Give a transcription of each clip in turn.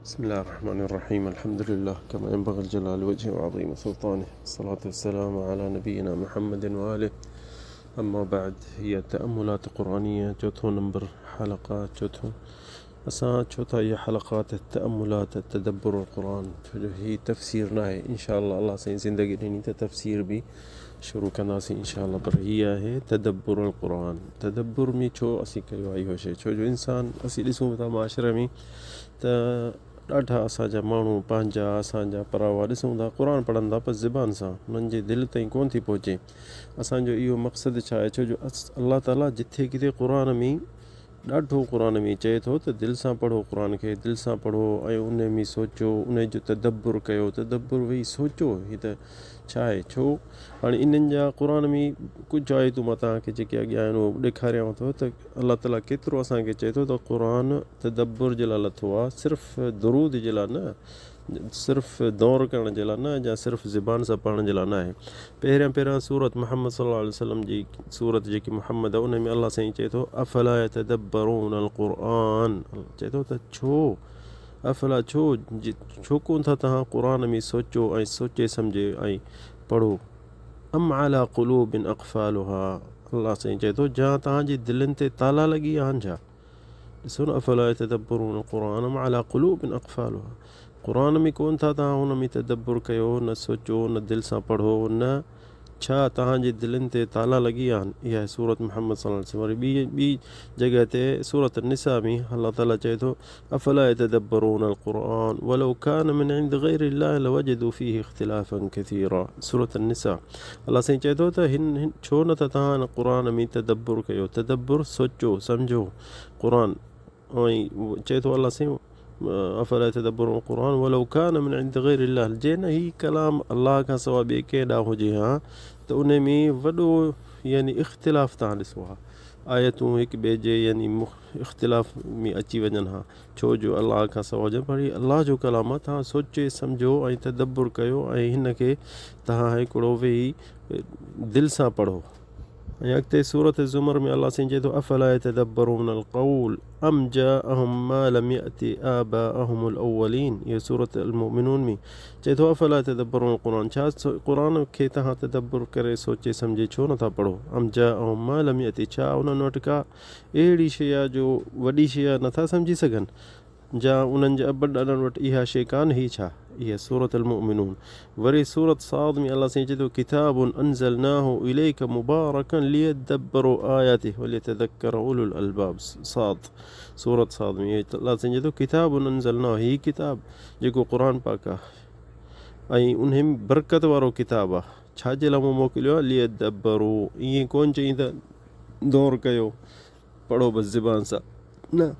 بسم الله الرحمن الرحيم الحمد لله كما ينبغي الجلال وجهه وعظيم سلطانه الصلاة والسلام على نبينا محمد وآله اما بعد هي تأملات قرآنية چوٿون نمبر حلقة چوٿون اسان ڇو ٿا اهي حلقات تأملات تدبر القرآن ڇو جو هي تفسير ناهي انشاء الله الله سائين زندگي ڏني ته تفسير به شروع ڪنداسين انشاء الله پر هي آهي تدبر القرآن تدبر ۾ ڇو اسين ڪيو آهي اهو شي ڇو جو انسان اسين ڏسون ٿا معاشري ۾ ته ڏاڍا اسان جا ماڻهو پنهنجا اسان جا پراوا ڏسون ٿا قرآن پڙهن ٿا پر زبان سان انهن جي دل تائين ڪون ٿي پهچي اسان جو اهو مقصد ڇا آهي ڇو جو الله تعالي جٿي ڪٿي قرآن ۾ ڏاڍو قرآن ۾ چئي ٿو ته دل سان پڙهو قرآن کي دل سان پڙهو ۽ ان ۾ سوچو ان جو تدبر ڪيو تدبر ويهي سوچو هي ته ڇا آهي ڇو هاڻي انهن جا قرآن ۾ ڪجهه آيتون مان توهان کي جيڪي اڳيان آهن اهو ڏيکاريانو ٿو ته الله تعاليٰ ڪيترو اسان کي چئي ٿو ته قرآن تدبر جي لاء لٿو آهي صرف درود جي لاء نه صرف دور ڪرڻ جي لاء نه يا صرف زبان سان پڙهڻ جي لاء نه آهي. پهريان پهريان سورت محمد صلي الله عليه وسلم جي سورت جيڪي محمد آهي ان ۾ الله سائين چئي ٿو افلا يتدبرون القرآن چئي ٿو ته ڇو افلا ڇو ڇو ڪون ٿا توهان قرآن ۾ سوچو ۽ سوچي سمجهي ۽ پڙهو ام على قلوب اقفالها الله سائين چئي ٿو جا توهان جي دلين تي تالا لڳي آهن ڇا ڏسو نه افلا يتدبرون القرآن ام علي قلوب اقفالها قرآن ۾ ڪون ٿا توهان ان ۾ تدبر ڪيو نه سوچو نه دل سان پڙهو نه ڇا توهان جي دلين تي تالا لڳي آهن اها آهي سورت محمد صلي الله عليه وسلم وري ٻي ٻي جڳهه تي سورت النساء ۾ الله تعالي چئي ٿو افلا يتدبرون القرآن ولو كان من عند غير الله لوجدوا فيه اختلافا كثيرا سورة النساء الله سائين چئي ٿو ته هن ڇو نه ٿا توهان قرآن ۾ تدبر ڪيو تدبر سوچو سمجهو قرآن ۽ چئي ٿو الله سائين افلا يتدبرون القرآن ولو كان من عند غير الله جي نه هي ڪلام الله کان سواء ٻئي ڪنهن ڏانهن هجي ها ته ان ۾ وڏو يعني اختلاف توهان ڏسو ها آيتون هڪ ٻئي جي يعني اختلاف ۾ اچي وڃن ها ڇو جو الله کان سواء هجن پر هي الله جو ڪلام آهي توهان سوچي سمجهو ۽ تدبر ڪيو ۽ هن کي توهان هڪڙو ويهي دل سان پڙهو ۽ اڳتي سورة زمر ۾ الله سائين چئي ٿو افلا يتدبرون القول ام جاءهم ما لم يأتي آباءهم الاولين اهو سورة المؤمنون ۾ چئي ٿو افلا يتدبرون القرآن ڇا قرآن کي توهان تدبر ڪري سوچي سمجهي ڇو نٿا پڙهو ام جاءهم ما لم يأتي ڇا انهن وٽ ڪا اهڙي شيء آهي جو وڏي شيء آهي نٿا سمجهي سگهن جا انهن جي ابن ڏاڏن وٽ اها شيء ڪانه هئي ڇا؟ اها سورة المؤمنون. وري سورة صاد ۾ الله سائين چئي ٿو ڪتاب انزلناه اليک مبارڪ ليدبروا آياته وليتذڪر اولو الالباب صاد سورة صاد ۾ الله سائين چئي ٿو ڪتاب انزلناه هي ڪتاب جيڪو قرآن پاڪ آهي ۽ انهي ۾ برڪت وارو ڪتاب آهي ڇا جي لاء مون موڪليو آهي ليدبروا ائين ڪونه چئين ته دور ڪيو پڙهو بس زبان سان نه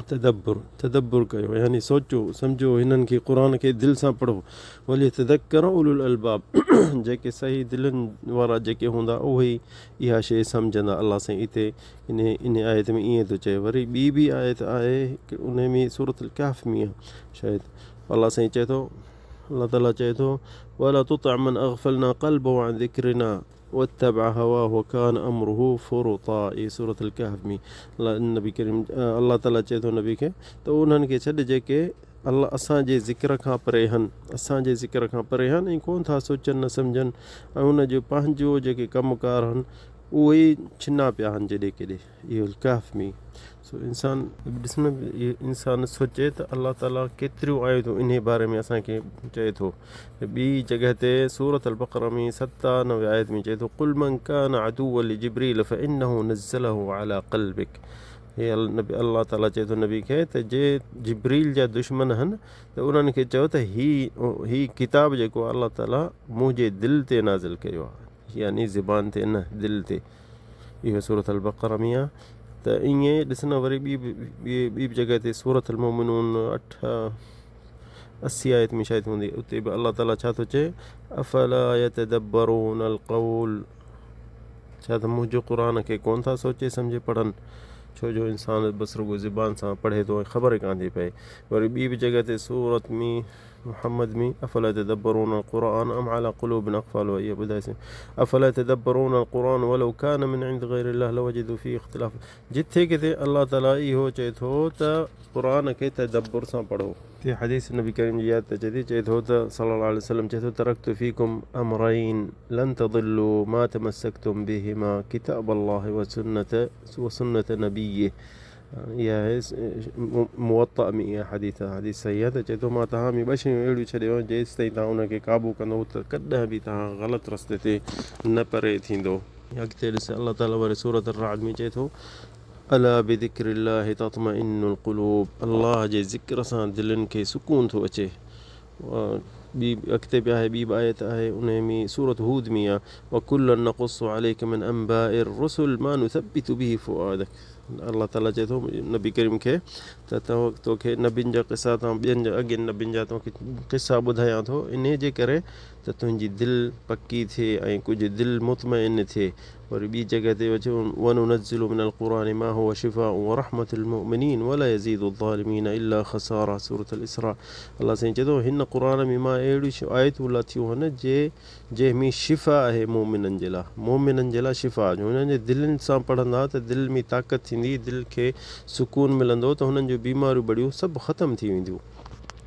تدبر تدبر ڪيو يعني سوچو سمجهو هنن کي قرآن کي دل سان پڙهو وليتذڪر اولو الالباب جيڪي صحيح دلن وارا جيڪي هوندا اهي ئي اها شيء سمجهندا الله سائين اتي ان ان آيت ۾ ائين ٿو چئي وري ٻي به آيت آهي ان ۾ سورة الڪهف ۾ شايد الله سائين چئي ٿو الله تعالي چئي ٿو ولا تطع من اغفلنا قلبه عن ذڪرنا واتبع هواه وڪان امره فرطا اي سورة الڪهف ۾ نبي ڪريم الله تعالي چئي ٿو نبي کي ته انهن کي ڇڏ جيڪي الله اسان جي ذڪر کان پري هن اسان جي ذڪر کان پري هن ۽ ڪون ٿا سوچن نه سمجهن ۽ ان جو پنهنجو جيڪي ڪم ڪار هن اهي ئي ڇنا پيا هن جيڏي ڪيڏي اهو الڪهف ۾ سو انسان ڏس نه انسان سوچي ته الله تعاليٰ ڪيتريون آيتون انهي باري ۾ اسان کي چئي ٿو ٻي جڳهه تي سورة البقره ۾ 97 آيت ۾ چئي ٿو قل من كان عدوا لجبريل فانه نزله على قلبك هي نبي الله تعاليٰ چئي ٿو نبي کي ته جي جبريل جا دشمن هن ته انهن کي چئو ته هي هي ڪتاب جيڪو الله تعاليٰ منهنجي دل تي نازل ڪيو آهي يعني زبان تي نه دل تي اهو سورة البقره ۾ آ ته ائين ڏس نه وري ٻي ٻي ٻي به جڳهه تي سورة المؤمنون اٺ اسي آيت ۾ شايد هوندي اتي به الله تعالي ڇا ٿو چئي افلا يتدبرون القول ڇا ته منهنجو قرآن کي ڪون ٿا سوچي سمجهي پڙهن ڇو جو انسان بس رڳو زبان سان پڙهي ٿو ۽ خبر ئي ڪانه ٿي پئي وري ٻي به جڳهه تي سورت ۾ محمد ۾ افلا يتدبرون القرآن ام علي قلوب اقفالها اها ٻڌائيسين افلا يتدبرون القرآن ولو ڪان من عند غير الله لوجدوا فيه اختلاف جٿي ڪٿي الله تعالي اهو چئي ٿو ته قرآن کي تدبر سان پڙهو. هتي حديث نبي ڪريم جي ياد اچي ٿي چئي ٿو ته صلي الله عليه وسلم چئي ٿو ترڪت فيڪم امرين لن تضلوا ما تمسڪتم بهما ڪتاب الله وسنة وسنة نبيه اها آهي موطا ۾ اها حديث آهي حديث صحيح آهي ته چئي ٿو مان توهان ۾ ٻه شيون اهڙيون ڇڏي ويو آهيان جيستائين توهان ان کي قابو ڪندو ته ڪڏهن به توهان غلط رستي تي نه پري ٿيندو. اڳتي ڏس الله تعالي وري سورة الرعد ۾ چئي ٿو الا بذڪر الله تطمئن القلوب الله جي ذڪر سان دلين کي سڪون ٿو اچي. ٻي اڳتي به آهي ٻي به آيت آهي انهي ۾ سورة هود ۾ آهي وڪلا نقص عليڪ من انباء الرسل ما نثبت به فؤادك الله تعالي چئي ٿو نبي ڪريم کي ته توکي نبين جا قصا تان ٻين جا اڳين نبين جا توکي قصا ٻڌايان ٿو انهي جي ڪري ته تنهنجي دل پڪي ٿئي ۽ ڪجهه دل مطمئن ٿئي وري ٻي جڳهه تي اچي وننزل من القرآن ما هو شفاء ورحمة للمؤمنين ولا يزيد الظالمين الا خسارا سورة الاسراء الله سائين چئي ٿو هن قرآن ۾ مان اهڙيون آيتون لاٿيون هن جي جنهن ۾ شفا آهي مؤمنن جي لاء مؤمنن جي لاء شفا جو هنن جي دلين سان پڙهندا ته دل ۾ طاقت ٿيندي دل کي سڪون ملندو ته هنن جون بيماريون بڙيون سڀ ختم ٿي وينديون.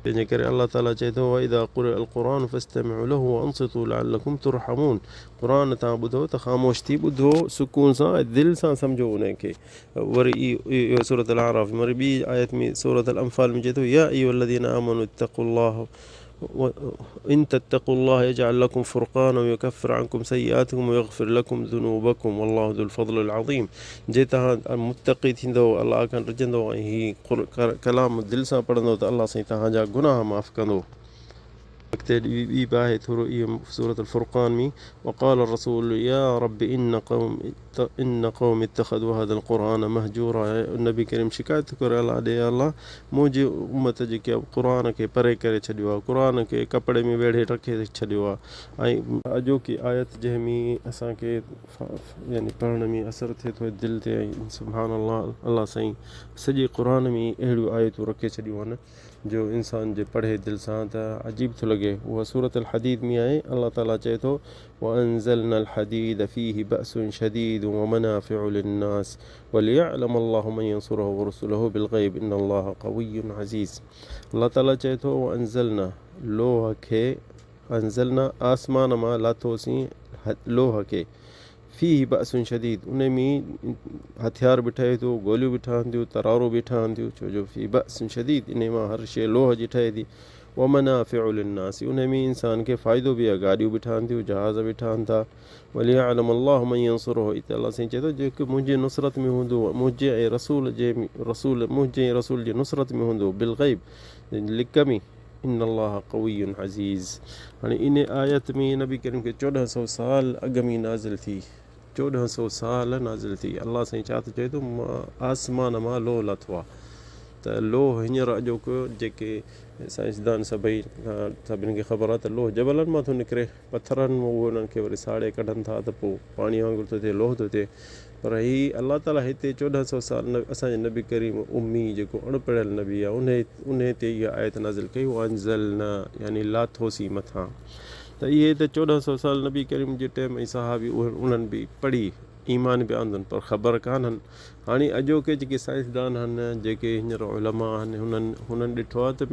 تنهن جي ڪري الله تعالي چئي ٿو واذا قرئ القرآن فاستمعوا له وانصتوا لعلڪم ترحمون قرآن توهان ٻڌو ته خاموش ٿي ٻڌو سڪون سان ۽ دل سان سمجهو ان کي وري اهو سورة الاعراف وري ٻي آيت ۾ سورة الانفال ۾ چئي ٿو يا ايها الذين آمنوا اتقوا الله ان تتقوا الله يجعل لكم فرقانا ويكفر عنكم سيئاتكم ويغفر لكم ذنوبكم والله ذو الفضل العظيم جي توهان متقي ٿيندؤ الله کان ڊڄندؤ ۽ هي ڪلام دل سان پڙهندؤ ته الله سائين توهان جا گناهه معاف ڪندو. اڳتي ٻي به آهي ٿورو اهو سورة الفرقان ۾ وقال الرسول يا رب ان قوم ان قومي اتخذوا هذا القرآن مهجورا نبي ڪريم شڪايت ٿو ڪري الله ڏي يا الله منهنجي امت جيڪي آهي قرآن کي پري ڪري ڇڏيو آهي قرآن کي ڪپڙي ۾ ويڙهي رکي ڇڏيو آهي ۽ اڄوڪي آيت جنهن ۾ اسان کي يعني پڙهڻ ۾ اثر ٿئي ٿو دل تي ۽ سبحان الله الله سائين سڄي قرآن ۾ اهڙيون آيتون رکي ڇڏيون آهن جو انسان جي پڙهي دل سان ته عجيب ٿو لڳي. اها سورة الحديد ۾ آهي، الله تعاليٰ چئي ٿو، وانزلنا الحديد فيه بأس شديد ومنافع للناس وليعلم الله من ينصره ورسله بالغيب ان الله قوي عزيز الله تعاليٰ چئي ٿو، وانزلنا لوهه کي انزلنا آسمان مان لاٿوسين لوهه کي فيه بأس شديد ان ۾ هٿيار به ٺهي ٿو، گوليون به ٺهن ٿيون، ترارون به ٺهن ٿيون، ڇو جو فيه بأس شديد ان مان هر شيء لوهه جي ٺهي ٿي. ومنافع للناس ان ۾ انسان کي فائدو به آهي، گاڏيون به ٺهن ٿيون، جهاز به ٺهن ٿا. وليعلم الله من ينصره اتي الله سائين چئي ٿو جيڪو منهنجي نصرت ۾ هوندو منهنجي ۽ رسول جي رسول منهنجي ۽ رسول جي نصرت ۾ هوندو بالغيب لڪ ۾ ان الله قوي عزيز هاڻي ان آيت ۾ نبي ڪريم کي چوڏهن سئو سال اڳ ۾ نازل ٿي چوڏهن سئو سال نازل ٿي الله سائين ڇا ٿو چئي ٿو مان آسمان مان لوهه لاٿو آ ته لوهه هينئر اڄوڪو جيڪي سائنسدان سڀئي سڀني کي خبر آ ته لوهه جبلن مان ٿو نڪري پٿرن مان اهي انهن کي وري ساڙي ڪڍن ٿا ته پوء پاڻي وانگر ٿو ٿئي لوهه ٿو ٿئي پر هي الله تعاليٰ هتي چوڏهن سئو سال اسان جي نبي ڪريم امي جيڪو اڻ پڙهيل نبي آهي انهي انهي تي اها آيت نازل ڪئي وانزلنا يعني لاٿوسين مٿان ته اهي ته چوڏهن سئو سال نبي ڪريم جي ٽيم ۽ صحابي انهن به پڙهي ايمان به آندن پر خبر ڪانهن هاڻي اڄوڪي جيڪي سائنسدان آهن جيڪي هينئر علماء آهن هنن هنن ڏٺو آهي ته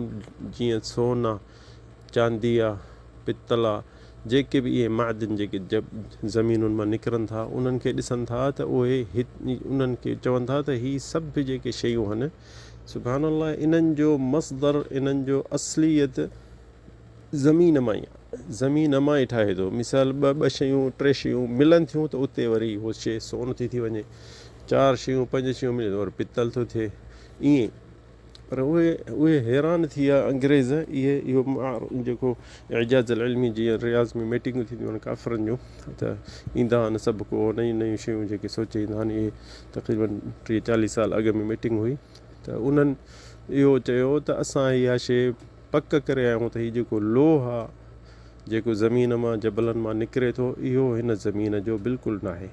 جيئن سون آهي چاندي آ، پتل آ، جيڪي به اهي معدن جيڪي زمينن مان نڪرن ٿا، انهن کي ڏسن ٿا ته اهي انهن کي چون ٿا ته هي سڀ جيڪي شيون هن، سبحان الله انهن جو مصدر، انهن جو اصليت زمين مان ئي آ، زمين مان ئي ٺاهي ٿو. مثال ٻه ٻه شيون، ٽي شيون ملن ٿيون ته اتي وري اهو شيء سون ٿي ٿي وڃي، چار شيون پنج شيون ملن ته وري پتل ٿو ٿئي، ائين. پر اهي اهي حيران ٿي ويا انگريز اهي اهو جيڪو اعجاز العلمي جيئن رياض ۾ ميٽنگون ٿينديون آهن ڪافرن جون ته ايندا آهن سڀ ڪو نيون نيون شيون جيڪي سوچي ايندا آهن اهي تقريبن ٽيهه چاليهه سال اڳ ۾ ميٽنگ هئي ته انهن اهو چيو ته اسان اها شيء پڪ ڪري آيا آهيون ته هي جيڪو لوهه آهي جيڪو زمين مان جبلن مان نڪري ٿو اهو هن زمين جو بلڪل ناهي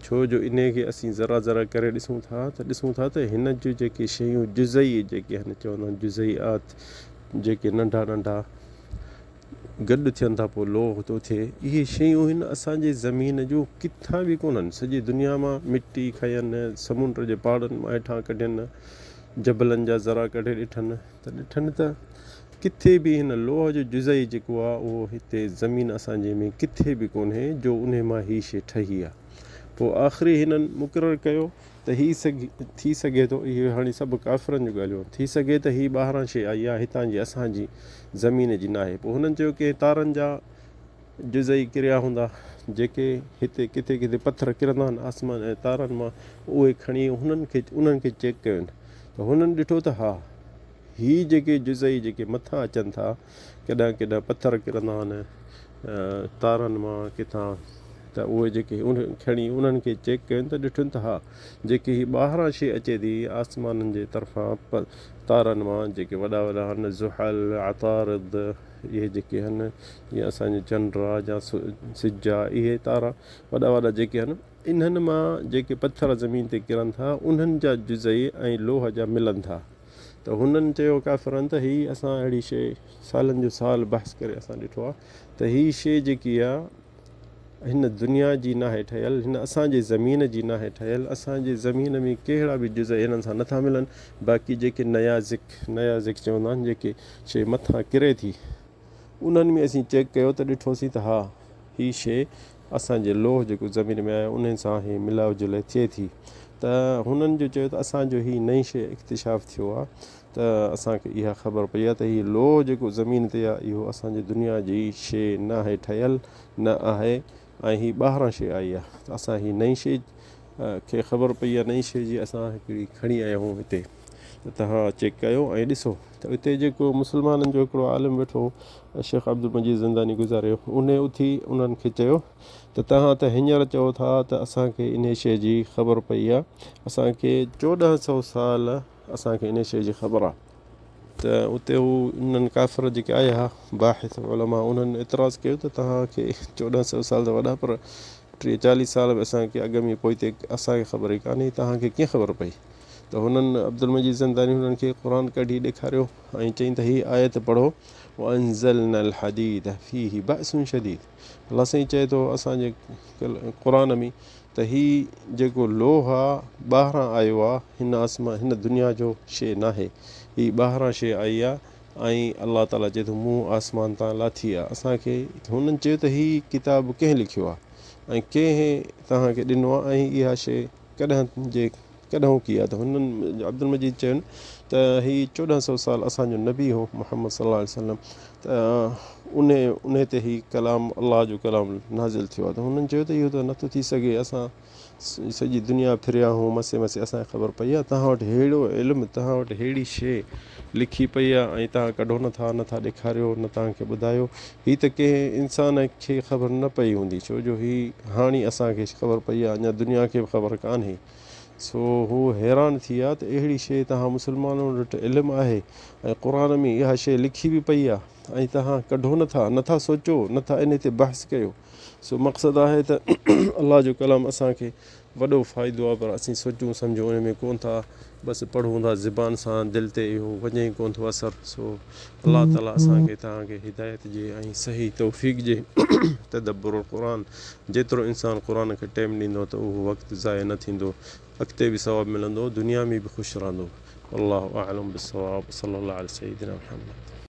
ڇو جو انهيء کي اسين ذرا ذرا ڪري ڏسون ٿا ته ڏسون ٿا ته هن جون جيڪي شيون جزئي جيڪي هن چوندا آهن جزئيات جيڪي ننڍا ننڍا گڏ ٿين ٿا پوء لوهه ٿو ٿئي. اهي شيون هن اسان جي زمين جون ڪٿان به ڪونهن. سڄي دنيا مان مٽي کنين، سمنڊ جي پاڙن مان هيٺان ڪڍين، جبلن جا ذرا ڪڍي ڏٺن ته ڏٺن ته ڪٿي به هن لوهه جو جزئي جيڪو آهي اهو هتي زمين اسان جي ۾ ڪٿي به ڪونهي جو انهي مان هي شيء ٺهي آهي. پوء آخري هنن مقرر ڪيو ته هي ٿي سگهي ٿو، اهي هاڻي سڀ ڪافرن جون ڳالهيون، ٿي سگهي ته هي ٻاهران شيء آئي آهي، هتان جي اسان جي زمين جي ناهي. پوء هنن چيو ڪنهن تارن جا جزئي ڪريا هوندا، جيڪي هتي ڪٿي ڪٿي پٿر ڪرندا آهن آسمان ۽ تارن مان، اهي کڻي هنن کي انهن کي چيڪ ڪيون ته هنن ڏٺو ته ها هي جيڪي جزئي جيڪي مٿان اچن ٿا، ڪڏهن ڪڏهن پٿر ڪرندا آهن تارن مان ڪٿان ته اهي جيڪي کڻي انهن کي چيڪ ڪين ته ڏٺن ته ها جيڪي هي ٻاهران شيء اچي ٿي آسمانن جي طرفان تارن مان جيڪي وڏا وڏا آهن زحل عطارد اهي جيڪي آهن جيئن اسان جو چنڊ آ يا سج آ اهي تارا وڏا وڏا جيڪي آهن انهن مان جيڪي پٿر زمين تي ڪرن ٿا انهن جا جزئي ۽ لوهه جا ملن ٿا. ته هنن چيو ڪافرن ته هي اسان اهڙي شيء سالن جو سال بحث ڪري اسان ڏٺو آهي ته هي شيء جيڪي آهي هن دنيا جي ناهي ٺهيل هن اسان جي زمين جي ناهي ٺهيل اسان جي زمين ۾ ڪهڙا به جز هنن سان نٿا ملن باقي جيڪي نيازڪ نيازڪ چوندا آهن جيڪي شيء مٿان ڪري ٿي انهن ۾ اسين چيڪ ڪيو ته ڏٺوسين ته ها هي شيء اسان جي لوهه جيڪو زمين ۾ آهي انهي سان هي ملاء جلاء ٿئي ٿي ته هنن جو چيو ته اسان جو هي نئين شيء اڪتشاف ٿيو آهي ته اسان کي اها خبر پئي آهي ته هي لوهه جيڪو زمين تي آهي اهو اسان جي دنيا جي شيء ناهي ٺهيل نه آهي ۽ هي ٻاهران شيء آئي آهي ته اسان هي نئين شيء کي خبر پئي آهي نئين شيء جي اسان هڪڙي کڻي آيا آهيون هتي ته توهان چيڪ ڪيو ۽ ڏسو ته اتي جيڪو مسلمانن جو هڪڙو عالم ويٺو هو شيخ عبدالمجيد زنداني گذاري ويو انهي اٿي انهن کي چيو ته توهان ته هينئر چئو ٿا ته اسان کي انهي شيء جي خبر پئي آهي اسان کي 1400 سال اسان کي انهي شيء جي خبر آهي ته اتي هو انهن ڪافر جيڪي آيا ها باحث علماء انهن اعتراض ڪيو ته توهان کي 1400 سال ته وڏا پر 30 40 سال به اسان کي اڳ ۾ پوئتي اسان کي خبر ئي ڪانهي توهان کي ڪيئن خبر پئي ته هنن عبدالمجيد زنداني هنن کي قرآن ڪڍي ڏيکاريو ۽ چئين ته هي آيت پڙهو وانزلنا الحديد فيه بأس شديد الله سائين چئي ٿو اسان جي قرآن ۾ ته هي جيڪو لوهه آ ٻاهران آيو آ هن آسمان هن دنيا جو شيء ناهي هي ٻاهران شيء آئي آ ۽ الله تعالي چئي ٿو مون آسمان تان لاٿي آ اسان کي هنن چيو ته هي ڪتاب ڪنهن لکيو آ ۽ ڪنهن توهان کي ڏنو آ ۽ اها شيء ڪڏهن جي ڪڏهوڪي آ ته هنن عبدالمجيد چين ته هي 1400 سال اسان جو نبي هو محمد صلي الله عليه وسلم ته انهي انهي تي هي ڪلام الله جو ڪلام نازل ٿيو آ ته هنن چيو ته اهو ته نٿو ٿي سگهي اسان سڄي دنيا ڦريا آهيون مسي مسي اسان کي خبر پئي آ توهان وٽ ههڙو علم توهان وٽ ههڙي شيء لکي پئي آ ۽ توهان ڪڍو نٿا نٿا ڏيکاريو نه توهان کي ٻڌايو هي ته ڪنهن انسان کي خبر نه پئي هوندي ڇو جو هي هاڻي اسان کي خبر پئي آ اڃا دنيا کي به خبر ڪانهي سو هو حيران ٿي ويا ته اهڙي شيء توهان مسلمانن وٽ علم آهي ۽ قرآن ۾ اها شيء لکي به پئي آهي ۽ توهان ڪڍو نٿا، نٿا سوچو، نٿا انهي تي بحث ڪيو. سو مقصد آهي ته الله جو ڪلام اسان کي وڏو فائدو آهي پر اسين سوچون سمجهون ان ۾ ڪونه ٿا بس پڙهون ٿا زبان سان دل تي اهو وڃي ئي ڪونه ٿو اثر سو الله تعالي اسان کي توهان کي هدايت ڏي ۽ صحيح توفيق ڏي تدبر القرآن جيترو انسان قرآن کي ٽيم ڏيندو ته اهو وقت ضايع نه ٿيندو اڳتي به ثواب ملندو دنيا ۾ به خوش رهندو والله اعلم بالصواب صلي الله علي سيدنا محمد.